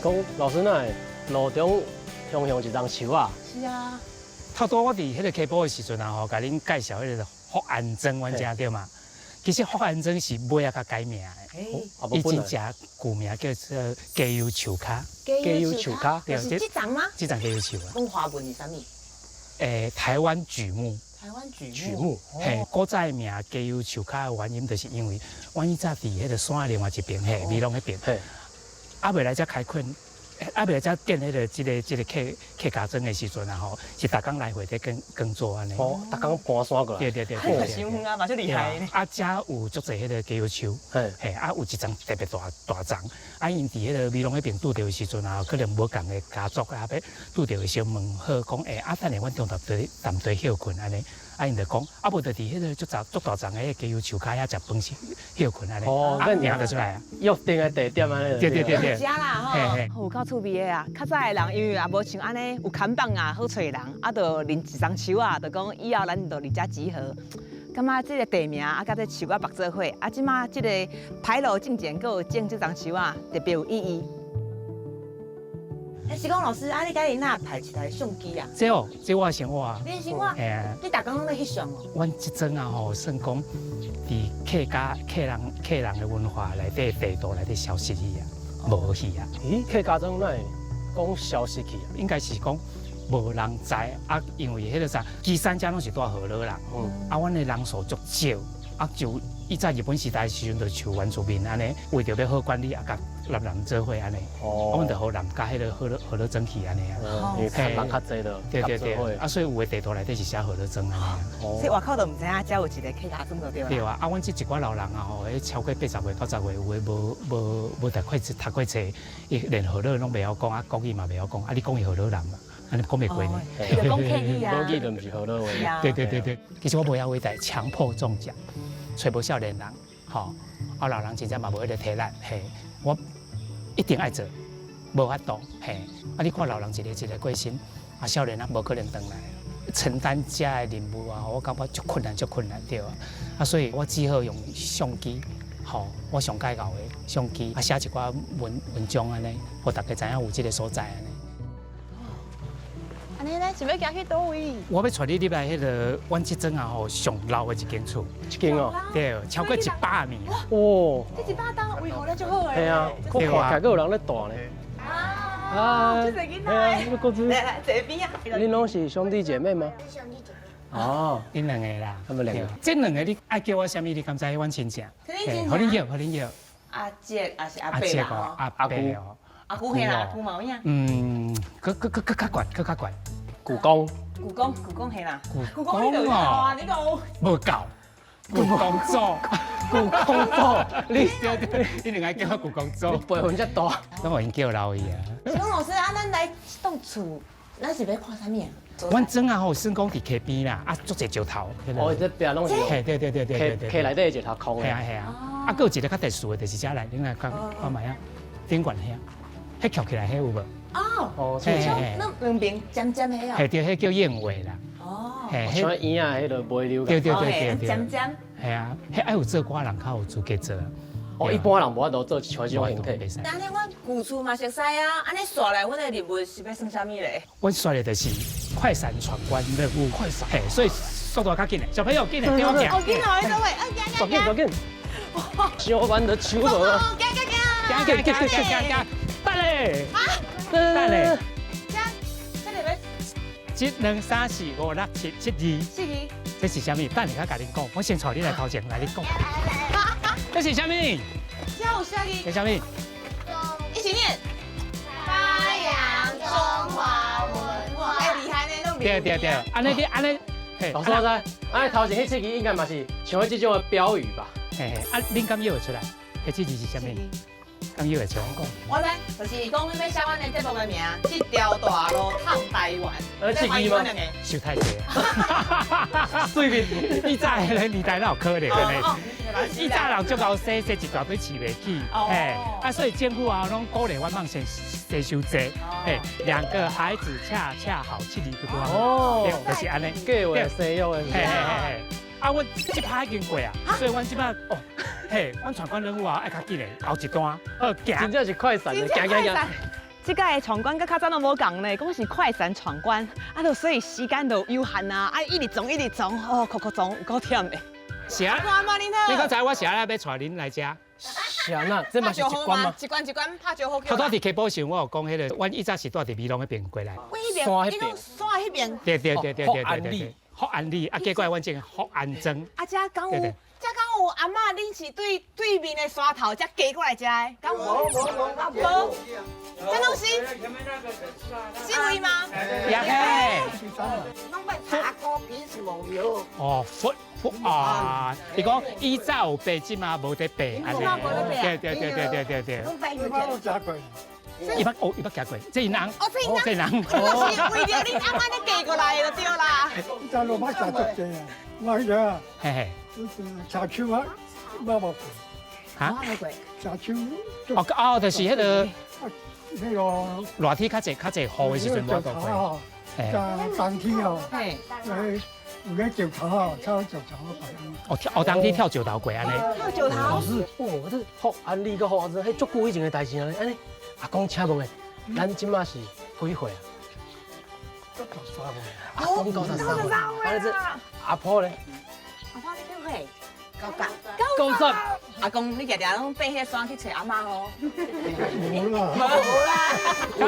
講老師哪會路中雄雄一叢樹仔？是啊。頭拄我佇彼個溪埔的時陣啊，吼，共恁介紹彼個福安莊，阮遮對嘛？其實福安莊是尾仔才改名的，伊真正舊名叫做雞油樹跤。雞油樹跤，就是這叢嗎？這叢雞油樹啊。講華文是啥物？台灣櫸木。台灣櫸櫸木。嘿，古早的名雞油樹跤的原因，就是因為阮以前佇彼個山的另外一邊，嘿，美濃彼邊，猶未來遮開墾，猶未來遮建彼個這個客家莊的時陣啊吼，是逐工來回佇耕耕作按呢。哦，逐工搬山過來。對對對對。傷遠啊，嘛足厲害呢。啊，遮有足濟彼個雞油樹，嘿，啊有一叢特別大大叢，啊𪜶佇彼個美濃彼邊拄著的時陣啊，可能無仝的家族啊，欲拄著相問好講，欸，啊等下阮中晝佇踮佗歇睏按呢，啊𪜶就講，啊無就佇彼個足雜足大叢的雞油樹跤遐食飯歇睏按呢，哦，名就出來啊。約定的地點按呢。對對對對。遮啦吼，有夠趣味的啊！較早的人因為也無像按呢有看板啊，好揣人，啊，就認一叢樹仔，就講以後咱就佇遮集合。感覺這個地名啊，佮這樹仔縛做伙，啊，這馬這個牌樓進前閣有種這叢樹仔，特別有意義。欸，是講老師，啊，你家己哪排一台相機啊？這哦，這我的生活啊。你的生活？嘿啊。你逐工攏咧翕相哦？阮這陣啊吼，算講佇客家客人客人的文化內底地圖內底消失去啊，無去啊。咦，客家莊哪會講消失去啊？應該是講無人知啊，因為彼個啥，基山遮攏是住河洛人，啊，阮的人數足少，啊，就以前日本時代的時陣就像原住民按呢，為著欲好管理啊，佮南人做伙按呢，啊，阮就予南佮彼個河洛河洛莊去按呢啊。因為人較濟就對對對，啊，所以有的地圖內底是寫河洛莊按呢。所以外口都毋知影遮有一個客家莊就對啦。對啊，啊，阮這一寡老人啊吼，彼超過80歲、90歲，有的無無無讀過讀過冊，伊連河洛攏袂曉講，啊，國語嘛袂曉講，啊，你講伊河洛人嘛，按呢講袂過呢。伊就講客語啊。國語就毋是河洛話。對對對對，其實我無遐偉大，強迫中獎，揣無少年人，吼，啊老人真正嘛無彼個體力，嘿，我一定愛做，無法度，嘿，啊你看老人一个一个過身，啊少年人無可能轉來，承擔遮的任務啊，我感覺足困難，足困難對啊，啊所以我只好用相機，吼，我上蓋𠢕的相機，啊寫一寡文文章按呢，予大家知影有這个所在按呢。按呢，咱是欲行去佗位？我欲帶你入來彼个阮這庄啊吼上老的一間厝。這間哦。對，超過100年。哇！這100冬維護得足好的。係啊，我看起來閣有人咧蹛呢。啊，這濟囡仔。來來，坐邊啊。恁攏是兄弟姐妹嗎？兄弟姐妹。哦，恁兩個啦。他們兩個。這兩個你愛叫我啥物？你敢知？阮親戚。予恁叫，予恁叫。阿姐，還是阿伯啦？阿伯哦。阿姑嘿啦，阿姑嘛有影。嗯，閣閣閣閣較懸，閣較懸。舅公。舅公，舅公嘿啦。舅公哦，你講。無夠。舅公祖，舅公祖，你對對，你兩个叫我舅公祖，輩分遮大，攏予𪜶叫老伊啊。張老師，啊，咱來這棟厝，咱是欲看啥物啊？阮莊啊吼，算講佇溪邊啦，啊，足濟石頭。哦，這邊攏是。嘿，對對對對對。溪內底的石頭空的。係啊係啊，啊，閣有一個較特殊的，就是遮來，恁來看看覓啊？頂懸遐，彼翹起來彼有無？哦，哦，那兩邊尖尖的哦。嘿對，彼叫燕尾啦。哦。嘿，像圓仔彼个尾溜。對對對對對。尖尖。係啊，彼愛有做歌人較有資格做。哦，一般人無法度做像這種形體。按呢，阮舊厝嘛熟似啊，按呢紲來，阮的任務是欲算啥物咧？阮紲來就是快閃闖關任務。快閃。嘿，所以速度較緊的，小朋友緊的，跟我行。哦，緊哦，你做位，啊，行行行。緊緊。小班的手無啊。行行行。行行行行行行，等咧。等咧。這這裡欲。一、兩、三、四、五、六、七、七二。七二。這是啥物？等下共恁講，我先帶你來頭前來你講。這是啥物？這有啥物？這啥物？一起念。發揚中華文化。哎，厲害呢，攏對對對，按呢按呢，老師我知，按呢頭前彼七字應該嘛是像這種的標語吧？嘿嘿，啊，恁敢臆會出來？彼七字是啥物？敢臆會出來？我知，就是講欲寫阮的節目的名，這條大路通台灣。七字嗎？想太濟啊！水面，以早彼个年代哪有可能呢？以早人足𠢕生，生一大堆飼袂起，嘿，啊，所以政府啊，攏鼓勵阮們生生傷濟，嘿，兩個孩子恰恰好七字對哦，就是按呢，計劃生育的，嘿嘿嘿，啊，阮這擺已經過啊，所以阮這擺哦，嘿，阮闖關任務啊，愛較緊的，後一段，好行，真正是快閃的，行行行，這个闖關佮較早攏無仝呢，講是快閃闖關，啊，就所以時間就有限啊，啊，一直撞一直撞，哦，哭哭撞有夠忝的。是啊，阿嬤您好。你剛才我是按怎欲帶恁來遮？是啊，那這嘛是一關嗎？一關一關拍招呼。頭拄佇溪埔時，我有講彼个，阮以早是住佇美濃彼邊過來。阮彼邊，你講山彼邊。對對對對對對對。福安里啊，結果阮這福安莊。啊，遮敢有？遮敢有阿嬤？恁是對對面的山頭才過過來遮的？敢有？無。這攏是？這位嗎？也嘿。攏愛查孤皮是無藥。哦，福福啊！伊講以早有白，這馬無得白，按呢。對對對對對對對。伊捌哦，伊捌行過，這𪜶翁。哦，這𪜶翁。這𪜶翁。就是為著恁翁按呢過過來就對啦。在路捌行足濟啊，我彼個，嘿嘿，茶丘啊，捌無過。哈？茶丘。哦哦，就是彼个。彼个熱天較濟較濟雨的時陣無過。嘿。冬天哦。嘿。有個石頭吼，跳石頭過。哦，跳哦，冬天跳石頭過按呢。跳石頭。老師，哦，這福安里閣福安莊，彼足久以前的代誌啊，按呢。阿公，請問下，咱這馬是幾歲啊？93歲。阿公93歲。啊，這阿婆咧？阿婆你幾歲？九十。九十。阿公，你常常攏爬彼个山去揣阿嬤吼？無啦。無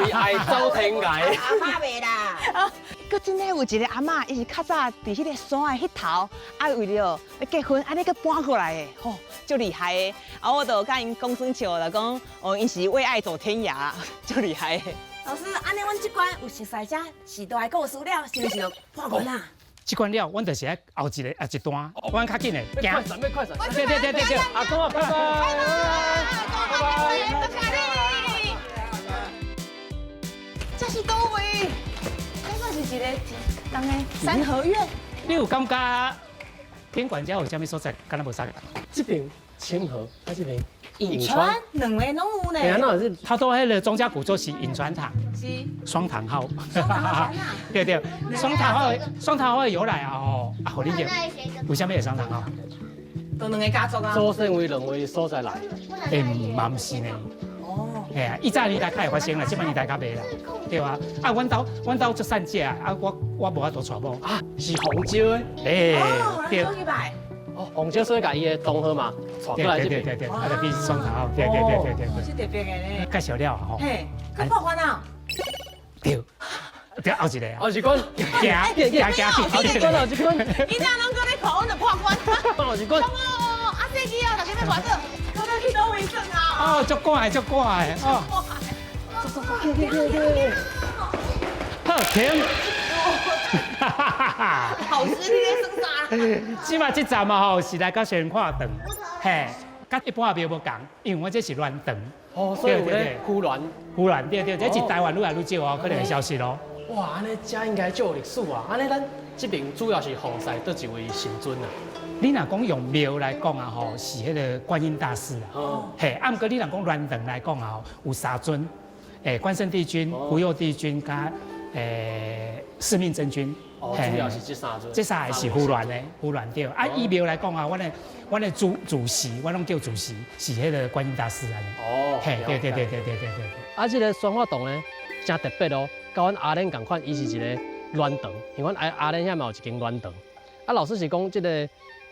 啦。為愛走天涯。阿嬤袂啦。閣真的有一个阿嬤，伊是較早佇彼个山的彼頭，啊為著欲結婚，按呢閣搬過來的，吼，足厲害的。啊，我就佮𪜶講耍笑啦，講哦，𪜶是為愛走天涯，足厲害的。老師，按呢阮這關有熟似這時代故事了，是毋是就破關啦？這關了，阮就是愛後一个啊一段，阮較緊的，欲快閃，欲快閃。對對對對對，阿公啊，拜拜。拜拜，多謝你。這是佗位？這是一個人的三合院。你有感覺賓館遮有啥物所在？敢若無啥？這邊清河，啊這邊颍川，兩个攏有呢。欸，那是頭拄彼个莊家古厝是颍川堂，是雙堂號。雙堂號。對對，雙堂號，雙堂號的由來啊吼，啊，予你講，為啥物會雙堂號？都兩个家族啊。祖先為兩位所在來。欸，嘛毋是呢。哦。嘿啊，以早年代較會發生啦，這擺年代較袂啦，對啊。啊，阮兜足散食，啊，我無法度娶某。啊，是紅椒的。欸，對。哦，紅椒所以共伊的同學嘛，帶過來這邊。對對對對，啊，就變雙堂號，對對對對對。是特別的呢。介紹了吼。嘿，閣破關啊？對，對，後一個啊。後一關，行行行，後一關後一關。囡仔攏閣咧看，阮就破關。後一關。哦，啊，這支哦，大家欲偌久？閣欲去佗位耍啊？哦，足趕的，足趕的，哦。走走走，去去去去。好，停。哈哈哈哈！老師，你咧耍啥？這馬這站嘛吼，是來到宣化堂，嘿，佮一般的廟無仝，因為阮這是鸞堂。哦，所以有咧扶鸞，扶鸞對對，這是台灣愈來愈少哦，可能會消失咯。哇，按呢遮應該足有歷史啊！按呢咱這邊主要是奉祀佗一位神尊啊？你若講用廟來講啊吼，是彼个觀音大士啊。哦。嘿，啊，毋過你若講鸞堂來講啊吼，有三尊，欸，關聖帝君、福佑帝君佮四命真君。哦，主要是這三尊。這三個是扶鸞的，扶鸞對。啊，以廟來講啊，阮的主主席，我攏叫主席，是彼个觀音大士按呢。哦，嘿，對對對對對對對。啊，這个宣化堂呢，誠特別哦，佮阮阿蓮仝款，伊是一个鸞堂，因為阮阿蓮遐嘛有一間鸞堂。啊，老師是講這个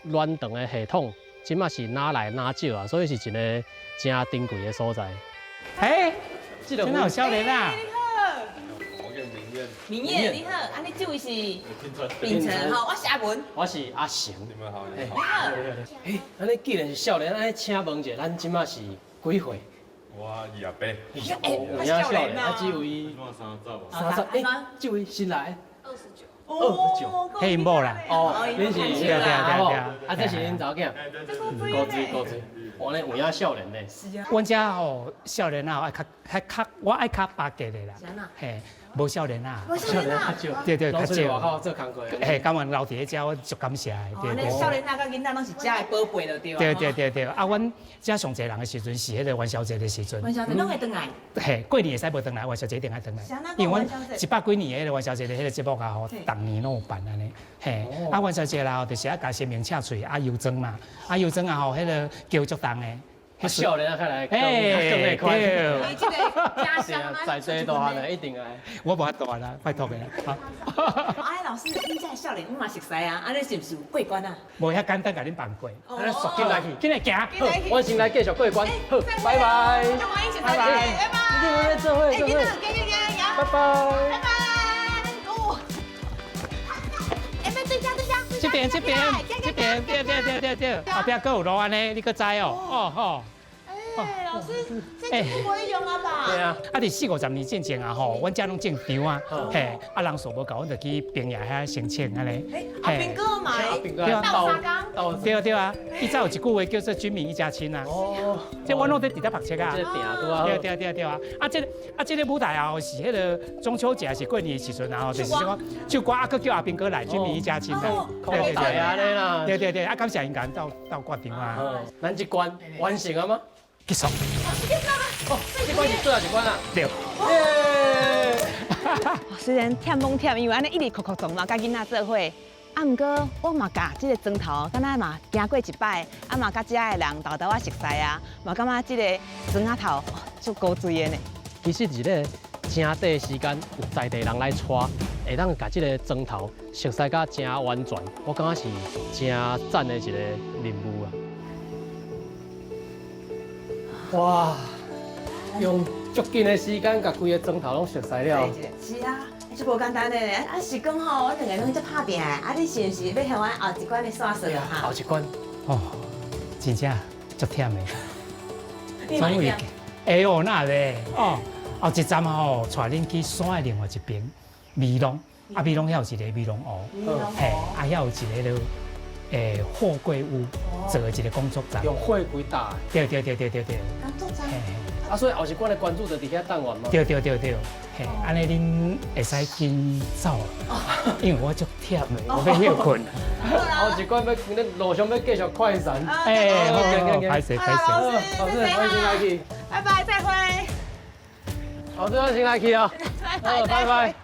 鸞堂的系統，這馬是哪來哪少啊，所以是一个誠珍貴的所在。欸，這个真有少年啊！明豔你好，啊你這位是秉承吼，我是阿文，我是阿成。你們好，你好。欸，按呢既然是少年，按呢請問一下，咱這馬是幾歲？我28。有影少年啊，這位30，欸，這位新來。29。29，彼𪜶某啦。哦，恁是對對對對，啊，這是恁查某囝。古錐古錐，哇，呢有影少年呢。是啊。阮遮吼少年仔，愛較較較，我愛較巴結的啦。嘿，無少年仔。少年較少。對對，較少。外口做工課。嘿，甘願留佇咧遮，我足感謝的。對對。少年仔佮囡仔攏是遮的寶貝就對啊。對對對對，啊，阮遮上濟人的時陣是彼個元宵節的時陣。元宵節攏會轉來。嘿，過年會使無轉來，元宵節一定愛轉來。因為阮一百幾年的彼個元宵節的彼個節目啊吼，逐年攏有辦按呢。嘿，啊元宵節啦吼，就是愛共神明請喙啊油妝嘛，啊油妝啊吼，彼個轎足重的。少年仔較來，更會快。對，這个家是啊，在地大漢的一定愛。我無法度啦，拜託的啦。哎，老師，你這少年，你嘛熟似啊？按呢是毋是有過關啊？無遐簡單，共恁放過。咱速緊來去，緊來行。好，阮先來繼續過關。好，拜拜。拜拜，拜拜。你做伙做伙。拜拜。拜拜。哦。哎，對家對家。這邊這邊這邊，對對對對對，後壁閣有路按呢，你閣知哦？哦吼。哎，老師，這就不會用了吧？對啊，啊，佇四五十年進前啊吼，阮遮攏種稻啊，嘿，啊人數無夠，阮就去平野遐申請按呢。哎，阿兵哥嘛，鬥相共。對對啊，以前有一句話叫做“軍民一家親”啊。哦。這阮攏佇咧目冊啊。這定拄啊。對對對對啊！啊，這啊這个舞台啊，是彼个中秋節還是過年的時陣啊，就是講唱歌啊，閣叫阿兵哥來，軍民一家親啊。對對對啊，對對對，啊，感謝𪜶共鬥鬥決場啊。咱這關完成了嗎？結束。哦，這關是最後一關啊。對。雖然忝攏忝，因為按呢一直叩叩撞嘛，佮囡仔做伙。啊，毋過我嘛共這个莊頭，敢若嘛行過一擺，啊嘛佮遮的人沓沓仔熟似啊，嘛感覺這个莊仔頭足古錐的呢。其實一个誠短的時間，有在地人來帶，會當共這个莊頭熟似甲誠完全，我感覺是誠讚的一个任務啊。哇！用足緊的時間，共規个莊頭攏熟似了。是啊，足無簡單的咧。啊，是講吼，阮兩个攏足拍拚的。啊，你是毋是欲予阮後一關的線索啊？後一關。哦，真正足忝的。總會會哦，哪會？哦，後一站吼，帶恁去山的另外一邊，美濃。啊，美濃遐有一个美濃湖，嘿，啊，遐有一个貨櫃屋做的一个工作站。用貨櫃搭。對對對對對對。工作站。啊，所以後一關的關注就佇遐等阮嗎？對對對對，嘿，按呢恁會使緊走，因為我足忝的，我欲歇睏。後一關欲恁路上欲繼續快閃。哎，好，歹勢歹勢。老師，我先來去。拜拜，再會。老師，我先來去哦。拜拜，拜拜。